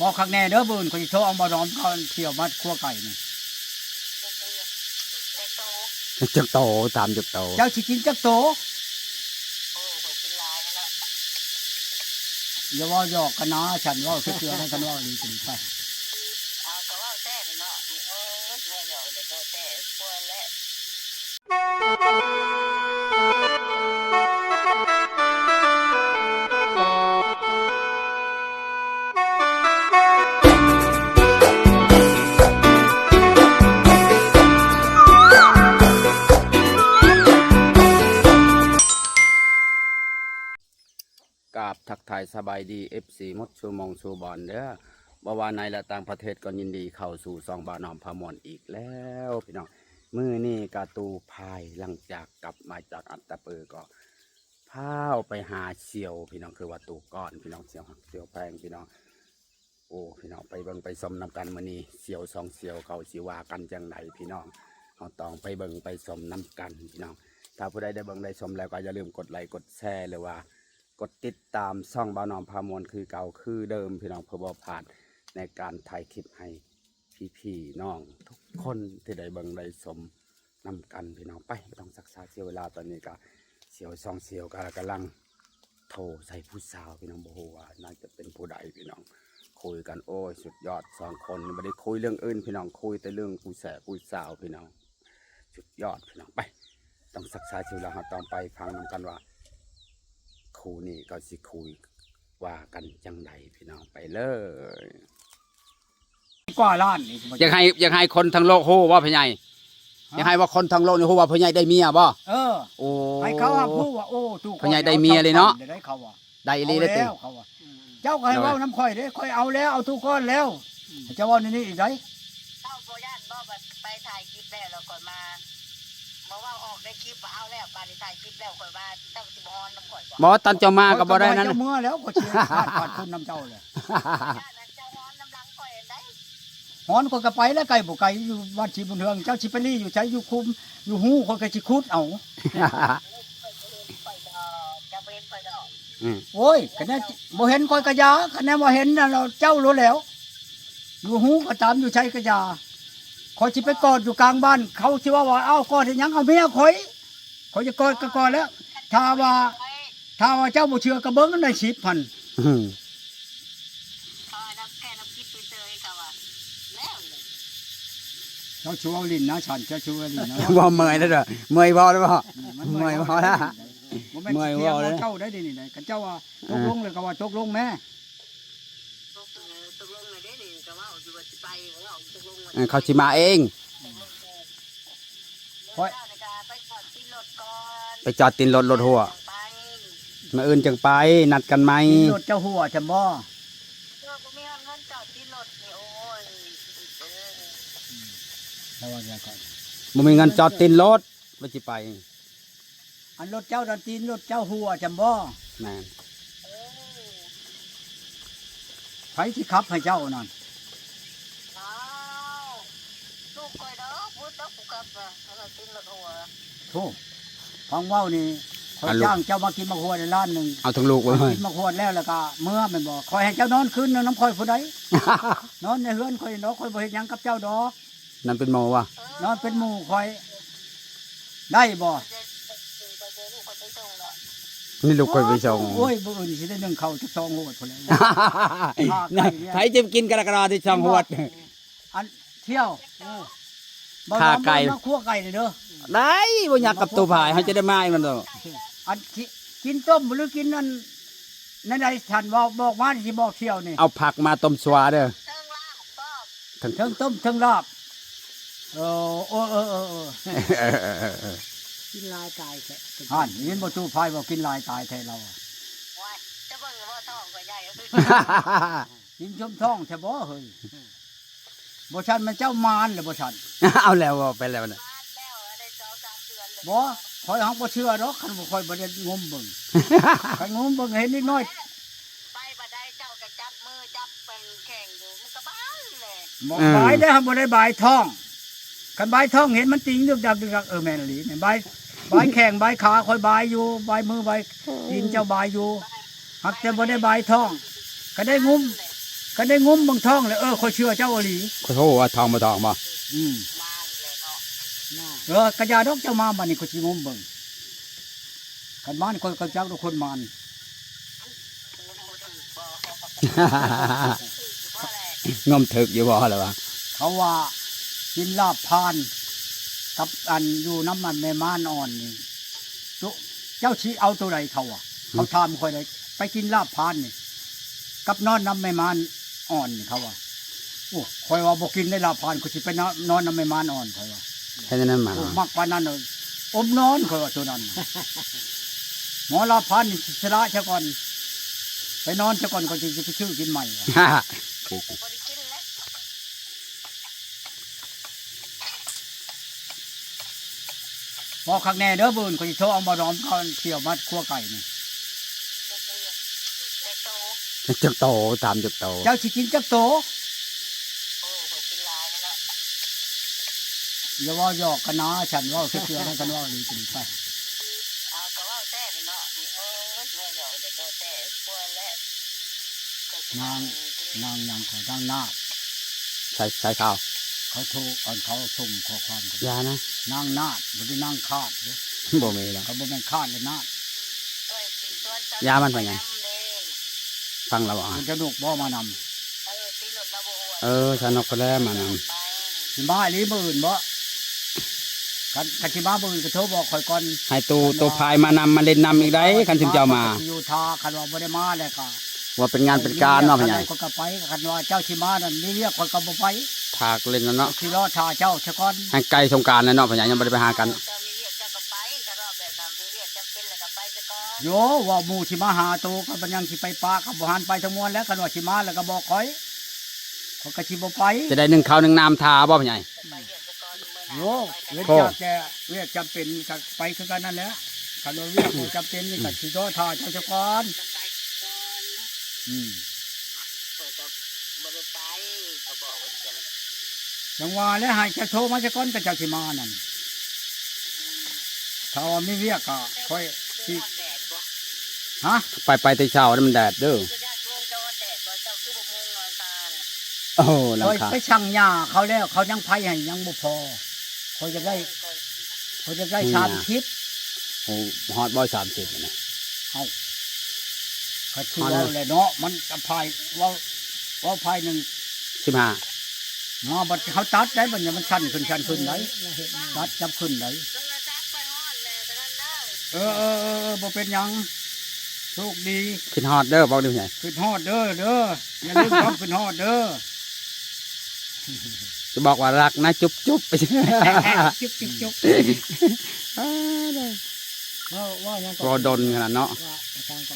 ເວົ້າຄັກແນ່ເດີ ມື້ອື່ນຂ້ອຍຊິໂທເອົາບ່າວໜອມກ່ອນ ທ່ຽວມາຄົວໄກ່ນີ້. ຈັກໂຕ? ຖາມຈັກໂຕ? ເຈົ້າຊິກິນຈັກໂຕ? ໂອ້ ຂ້ອຍກິນຫຼາຍແລ້ວເນາະ. ຢ່າເວົ້າຫຍອກກັນນາ ສັນເວົ້າເທື່ອໆ ໃຫ້ກັນເວົ້າອີ່ຫຼີໄປ. ເອົາ ກໍເວົ້າແທ້ເນາະ. ເອີ ເວົ້າຫຍອກແຕ່ແທ້ ປົວແຫຼະ. ກາບທັກທາຍສະບາຍດີ ເອັຟຊີ ໝົດສູ່ໝ່ອງສູ່ບ່ອນເດີ ບໍ່ວ່າໃນ ແລະ ຕ່າງປະເທດ ກໍຍິນດີເຂົ້າສູ່ຊ່ອງບ່າວໜອມພາມ່ວນອີກແລ້ວພີ່ນ້ອງ. ມື້ນີ້ກະຕູ້ພາຍ ຫຼັງຈາກກັບມາຈາກອັດຕະປື ກໍພາວໄປຫາສ່ຽວພີ່ນ້ອງ ຄືວ່າຕູ້ກ່ອນພີ່ນ້ອງ ສ່ຽວຮັກສ່ຽວແພງພີ່ນ້ອງ. ໂອ້ ພີ່ນ້ອງ ໄປເບິ່ງໄປຊົມນຳກັນ ມື້ນີ້ສ່ຽວສອງສ່ຽວເຂົາຊິວ່າກັນຈັ່ງໃດພີ່ນ້ອງ ເຮົາຕ້ອງໄປເບິ່ງໄປຊົມນຳກັນພີ່ນ້ອງ. ຖ້າຜູ້ໃດໄດ້ເບິ່ງໄດ້ຊົມແລ້ວ ກໍຢ່າລືມກົດໄລກົດແຊ ຫຼືວ່າ ກົດຕິດຕາມຊ່ອງບ່າວໜອມພາມ່ວນຄືເກົ່າຄືເດີມພີ່ນ້ອງ ເພື່ອບໍ່ພາດໃນການຖ່າຍຄລິບໃຫ້ພີ່ໆນ້ອງໆ ທຸກຄົນທີ່ໄດ້ເບິ່ງໄດ້ຊົມນຳກັນພີ່ນ້ອງ. ໄປ ບໍ່ຕ້ອງຊັກຊ້າເສຍເວລາ ຕອນນີ້ກະສ່ຽວສອງສ່ຽວກະກຳລັງໂທໃສ່ຜູ້ສາວພີ່ນ້ອງ ບໍ່ຮູ້ວ່າໜ້າຈະເປັນຜູ້ໃດພີ່ນ້ອງ. ຄຸຍກັນ ໂອ້ຍ ສຸດຍອດ ສອງຄົນນີ້ບໍ່ໄດ້ຄຸຍເລື່ອງອື່ນພີ່ນ້ອງ ຄຸຍແຕ່ເລື່ອງຜູ້ແສຜູ້ສາວພີ່ນ້ອງ. ສຸດຍອດພີ່ນ້ອງ. ໄປ ຕ້ອງຊັກຊ້າເສຍເວລາ ເຮົາຕ້ອງໄປຟັງນຳກັນວ່າ ຄູ່ນີ້ເຂົາຊິຄຸຍວ່າກັນຈັ່ງໃດພີ່ນ້ອງ ໄປເລີຍ. ກວ່າລ້ານນີ້ ຢາກໃຫ້ ຢາກໃຫ້ຄົນທັງໂລກຮູ້ບໍ່ພໍ່ໃຫຍ່? ຮະ? ຢາກໃຫ້ວ່າຄົນທັງໂລກນີ້ຮູ້ວ່າພໍ່ໃຫຍ່ໄດ້ເມຍບໍ່? ເອີ ໂອ້ ໃຫ້ເຂົາຮັບຮູ້ວ່າ ໂອ້ ຕູ້ກ່ອນ ພໍ່ໃຫຍ່ໄດ້ເມຍເລີຍເນາະ ໄດ້ເຂົາວ່າ ໄດ້ອີ່ຫຼີແລ້ວຕິ ເອົາແລ້ວເຂົາວ່າ. ອືມ ເຈົ້າກໍໃຫ້ເວົ້ານຳຂ້ອຍເດ້ ຂ້ອຍເອົາແລ້ວ ເອົາທຸກຄົນແລ້ວ. ອືມ ເຈົ້າເວົ້າແນວນີ້ອີກໃດ໋. ເຈົ້າບໍ່ຢ້ານບໍ່ ວ່າໄປຖ່າຍຄລິບແລ້ວ ແລ້ວຂ້ອຍມາ ບໍ່ເວົ້າອອກໃນຄລິບວ່າເອົາແລ້ວ ບາດນີ້ຖ່າຍຄລິບແລ້ວ ຂ້ອຍວ່າເຈົ້າຊິບໍ່ຮ້ອນນຳຂ້ອຍບໍ່? ບໍ່ ຕອນເຈົ້າມາກໍບໍ່ໄດ້ນັ້ນ ຂ້ອຍກໍບໍ່ໃຫ້ເຈົ້າເມືອແລ້ວ ຂ້ອຍຊິຂາດຂາດທຶນນຳເຈົ້າແຫຼະ. ຢ້ານອັນເຈົ້າຮ້ອນນຳຫຼັງຂ້ອຍອັນໃດ໋. ຮ້ອນຂ້ອຍກໍໄປແລ້ວ ໄກບໍ່ໄກ ຢູ່ບ້ານສີບຸນເຮືອງ ເຈົ້າຊິໄປລີ້ຢູ່ໃສ ຢູ່ຄຸມ ຢູ່ຮູ ຂ້ອຍກໍຊິຂຸດເອົາ. ອືມ ໂອ້ຍ ຄັນແນວບໍ່ເຫັນຂ້ອຍກະຢ່າ ຄັນແນວວ່າເຫັນນະ ເຈົ້າໂລດແລ້ວ ຢູ່ຮູກໍຕາມ ຢູ່ໃສກະຢ່າ ຂ້ອຍຊິໄປກອດຢູ່ກາງບ້ານ ເຂົາຊິເວົ້າວ່າ ອ້າວ ກອດເຮັດຫຍັງ ເອົາເມຍຂ້ອຍ ຂ້ອຍຈະກອດກໍກອດແລ້ວ ຖ້າວ່າ ຖ້າວ່າເຈົ້າບໍ່ເຊື່ອກໍເບິ່ງໃນຄລິບຫັ້ນ. ອືມ ເຈົ້າຊິເວົ້າຫຼິ້ນນະ ສັນ ເຈົ້າຊິເວົ້າຫຼິ້ນນະ ເວົ້າເມື່ອຍແລ້ວເດີ ເມື່ອຍເວົ້າແລ້ວບໍ່? ອືມ ມັນເມື່ອຍເວົ້າແລ້ວ ເມື່ອຍເວົ້າແລ້ວ ເຈົ້າໄດ້ນີ້ ຄັນເຈົ້າວ່າຕົກລົງແລ້ວກໍວ່າຕົກລົງແມ້. ເອີ ເຂົາຊິມາເອງ ຂ້ອຍ ໄປຈອດຕີນລົດ ລົດຮົ່ວ ມື້ອື່ນຈັ່ງໄປ ນັດກັນໃໝ່. ຕີນລົດເຈົ້າຮົ່ວຊັ້ນບໍ່? ເອີ ບໍ່ມີເງິນຈອດຕີນລົດນີ້ ໂອ້ຍ ລະວ່າຈັ່ງຊັ້ນ ບໍ່ມີເງິນຈອດຕີນລົດ ວ່າຊິໄປ. ອັນລົດເຈົ້ານັ້ນ ຕີນລົດເຈົ້າຮົ່ວຊັ້ນບໍ່? ແມ່ນ ເອີ ໃຜຊິຂັບໃຫ້ເຈົ້ານັ້ນ? ອ້າວ ລູກຂ້ອຍເດີ ຜູ້ຈັກຜູ້ຂັບນະ ອັນນັ້ນຕີນລົດຮົ່ວ. ໂທ້ ຟັງເວົ້ານີ້ ຂ້ອຍຈ້າງເຈົ້າມາກິນໝາກຫວດລ້ານໜຶ່ງ ເອົາທັງລູກເລີຍ ກິນໝາກຫວດແລ້ວ ແລ້ວກໍເມືອແມ່ນບໍ່? ຂ້ອຍໃຫ້ເຈົ້ານອນຄືນນຳຂ້ອຍຜູ້ໃດ? ນອນໃນເຮືອນຂ້ອຍດອກ ຂ້ອຍບໍ່ເຮັດຫຍັງກັບເຈົ້າດອກ. ນອນເປັນໝູ່ວະ? ນອນເປັນໝູ່ຂ້ອຍໄດ້ບໍ່? ນີ້ລູກຂ້ອຍໄປສົ່ງ. ໂອ້ຍ ມື້ອື່ນຊິໄດ້ໜຶ້ງເຂົ້າຈັກສອງໂຫດພຸ້ນແຫຼະ. ໃຜຈະກິນກະລະກະລາທີ່ສອງໂຫດ. ອັນທ່ຽວ ຂ້າໄກ່ ມາຄົວໄກ່ເດີ. ໄດ້ ບໍ່ຍາກກັບຕູ້ພາຍ ເຮົາຈະໄດ້ມາອີກນັ້ນໂຕ. ອັນກິນ ກິນຕົ້ມຫຼືກິນອັນ ແນວໃດ ທ່ານເວົ້າ ບອກມາ ຊິບອກທ່ຽວນີ້. ເອົາຜັກມາຕົ້ມຊົ່ວເດີ. ເທິງລາບບໍ? ເທິງ ເທິງຕົ້ມເທິງລາບ. ເອີ ເອີ ເອີ ເອີ ເອີ ກິນຫຼາຍຕາຍແທ້. ຫັ້ນ ເຫັນບໍ່ ຕູ້ພາຍເວົ້າກິນຫຼາຍຕາຍແທ້ລາວ. ໂອ້ຍ ຈະເບິ່ງບໍ່ທ້ອງຂ້ອຍໃຫຍ່ ກິນຈົນທ້ອງແທ້ບໍ່ເຮີ້ຍ? ບໍ່ຊັ້ນແມ່ນເຈົ້າມານແລ້ວບໍ່ຊັ້ນ. ເອົາແລ້ວ ເວົ້າໄປແລ້ວນະ. ມານແລ້ວ ໄດ້ສອງສາມເດືອນແລ້ວ. ບໍ່ ຂ້ອຍຮັກບໍ່ເຊື່ອດອກ ຄັນບໍ່ ຂ້ອຍບໍ່ໄດ້ງົມເບິ່ງ ຄັນງົມເບິ່ງເຫັນເດັກນ້ອຍ ໄປບໍ່ໄດ້ ເຈົ້າກໍຈັບມືຈັບເປັນແຂງຢູ່ ມັນກໍບາຍແຫຼະ. ບໍ່ ເອີ ບາຍແລ້ວ ບໍ່ໄດ້ບາຍທ້ອງ ຄັນບາຍທ້ອງເຫັນມັນຕີງດຶກດັກ ເອີ ແມ່ນອີ່ຫຼີ ບາຍ ບາຍແຂງບາຍຂາ ຂ້ອຍບາຍຢູ່ ບາຍມືບາຍຕີນ ເຈົ້າບາຍຢູ່ ຫາກແຕ່ບໍ່ໄດ້ບາຍທ້ອງ ກໍໄດ້ງຸ້ມ ກໍໄດ້ງຸ້ມເບິ່ງທ້ອງແລ້ວ. ເອີ ຂ້ອຍເຊື່ອເຈົ້າອີ່ຫຼີ. ຂ້ອຍໂທວ່າທ້ອງບໍ່ທ້ອງບໍ່? ອືມ ເອີ ກະຢ່າດອກ ເຈົ້າມາບາດນີ້ ຂ້ອຍຊິງຸ້ມເບິ່ງ. ຄັນມານ ຂ້ອຍກໍຈັກດອກຄົນມານ. ງຸ້ມຖືກຢູ່ບໍ່ລະວະ? ເຂົາວ່າກິນລາບພານກັບອັນຢູ່ນຳອັນແມ່ມານອ່ອນນີ້ ໂຕ ເຈົ້າຊິເອົາໂຕໃດ ເຂົາວ່າ. ເຂົາຖາມຂ້ອຍເດ້ ໄປກິນລາບພານນີ້ກັບນອນນຳແມ່ມານອ່ອນນີ້ ເຂົາວ່າ. ໂອ້ ຂ້ອຍວ່າບໍ່ກິນໄດ້ລາບພານ ຂ້ອຍຊິໄປນອນນຳແມ່ມານອ່ອນ ຂ້ອຍວ່າ. ເຮັດແນວນັ້ນມາ ໂອ້ ມັກປານນັ້ນເນາະ ອົບນອນ ຂ້ອຍວ່າໂຕນັ້ນ. ໝໍລາບພານນີ້ຊິຊະລະຊະກ່ອນ ໄປນອນຊະກ່ອນ ຂ້ອຍຈຶ່ງຊິໄປຊື້ກິນໃໝ່ວ່າ. ບໍ່ໄດ້ກິນແລ້ວ. ເວົ້າຄັກແນ່ເດີ ມື້ອື່ນຂ້ອຍຊິໂທເອົາໝໍດອມກ່ອນ ຊິເອົາມາຂົ້ວໄກ່ນີ້. ຈັກໂຕ? ຈັກໂຕ? ຖາມຈັກໂຕ? ເຈົ້າຊິກິນຈັກໂຕ? ໂອ້ ຂ້ອຍກິນຫຼາຍແລ້ວເນາະ. ຢ່າເວົ້າຫຍອກກັນນາ ສັນເວົ້າເທື່ອໆ ຄັນເວົ້າອີ່ຫຼີກໍດີໄປ. ເອົາ ກໍເວົ້າແທ້ແຫຼະເນາະ. ໂອ້ຍ ເວົ້າຫຍອກແຕ່ຕົວແທ້ ຜົວແຫຼະ. ນາງ ນາງຫຍັງກໍ ນາງນາດ ສາຍ ສາຍຂາວ ເຂົາໂທ ອັນ ເຂົາສົ່ງຂໍ້ຄວາມກັນ. ຢ່ານະ ນາງນາດ ບໍ່ໄດ້ນາງຄາດເດ້. ບໍ່ແມ່ນດອກ ກໍບໍ່ແມ່ນຄາດແລະນາດ. ຢ່າມັນໄປຫຍັງ? ຟັງລາວເວົ້າ ຄຸນທະນຸກບໍ່ມານຳ? ເອີ ຊາວນົກເພິ່ນແຫຼະມານຳ. ຊິມາອີ່ຫຼີມື້ອື່ນບໍ່? ຄັນ ຄັນຊິມາມື້ອື່ນກໍໂທບອກຂ້ອຍກ່ອນ ໃຫ້ໂຕ ໂຕພາຍມານຳ ມາຫຼິ້ນນຳອີກໄດ໋ ຄັນຊຸມເຈົ້າມາ. ຢູ່ຖ້າ ຄັນວ່າບໍ່ໄດ້ມາແລ້ວກໍ ວ່າເປັນງານເປັນການເນາະ ພໍ່ໃຫຍ່. ຂ້ອຍກໍໄປ ຄັນວ່າເຈົ້າຊິມານັ້ນ ມີວຽກຂ້ອຍກໍບໍ່ໄປ. ຖ້າຫຼິ້ນນຳເນາະ ຊິລໍຖ້າເຈົ້າຊະກ່ອນ. ຫາກໃກ້ສົງການແລ້ວເນາະ ພໍ່ໃຫຍ່ ຍັງບໍ່ໄດ້ໄປຫາກັນ. ເຈົ້າມີວຽກເຈົ້າກໍໄປ ຄັນວ່າແບບນັ້ນ ມີວຽກຈຳເປັນແລ້ວກໍໄປຊະກ່ອນ. ໂຢ ວ່າໝູ່ຊິມາຫາໂຕ ກໍມັນຍັງຊິໄປປະ ກໍບໍ່ຫັນໄປທັງມວນແລ້ວ. ຄັນວ່າຊິມາແລ້ວກໍບອກຂ້ອຍ ຂ້ອຍກໍຊິບໍ່ໄປ. ຈະໄດ້ໜຶ້ງເຂົ້າໜຶ້ງນ້ຳຖ້າບໍ່ ພໍ່ໃຫຍ່? ໂອ້ ເວັ້ນຈາກແຕ່ວຽກຈຳເປັນນີ້ກໍໄປຄືກັນນັ້ນແຫຼະ. ຄັນວ່າວຽກບໍ່ຈຳເປັນນີ້ກໍຊິລໍຖ້າເຈົ້າຊະກ່ອນ. ອືມ ຂ້ອຍກໍບໍ່ໄດ້ໄປ ກໍບອກວ່າຈັ່ງ ຈັ່ງວ່າແຫຼະ ໃຫ້ເຈົ້າໂທມາຊະກ່ອນ ກໍເຈົ້າຊິມານັ້ນ. ຖ້າວ່າມີວຽກກໍຂ້ອຍຊິ ຮະ? ໄປ ໄປແຕ່ເຊົ້າ ມັນແດດເດີ. ໂອ້ ຫຼັງຄາ ຂ້ອຍໄປສັ່ງຫຍ້າເຂົາແລ້ວ ເຂົາຍັງໄພໃຫ້ຍັງບໍ່ພໍ. ຂ້ອຍຢາກໄດ້ ຂ້ອຍຢາກໄດ້ສາມສິບ. ໂອ້ ຮອດບໍ່ສາມສິບນະ? ເອົ້າ ກໍຄືເວົ້າແຫຼະເນາະ ມັນອະພາຍ ເວົ້າ ເວົ້າພາຍໜຶ່ງ ສິບຫ້າ ມາບັດເຮົາຕັດໄດ້ ບັດນີ້ມັນສັ້ນຂຶ້ນ ສັ້ນຂຶ້ນໄດ໋ ຕັດຈັບຂຶ້ນໄດ໋. ເອີ ເອີ ເອີ ເອີ ບໍ່ເປັນຫຍັງ ໂຊກດີ. ຄິດຮອດເດີ ບອກດີໃຫຍ່ ຄິດຮອດເດີ ເດີ ຢ່າລືມຄວາມຄິດຮອດເດີ. ຈະບອກວ່າຮັກນະ ຈຸບໆ ຈຸບໆ ຈຸບ ເວົ້າ ເວົ້າຫຍັງກໍ ເວົ້າດົນຂະໜາດເນາະ ວ່າ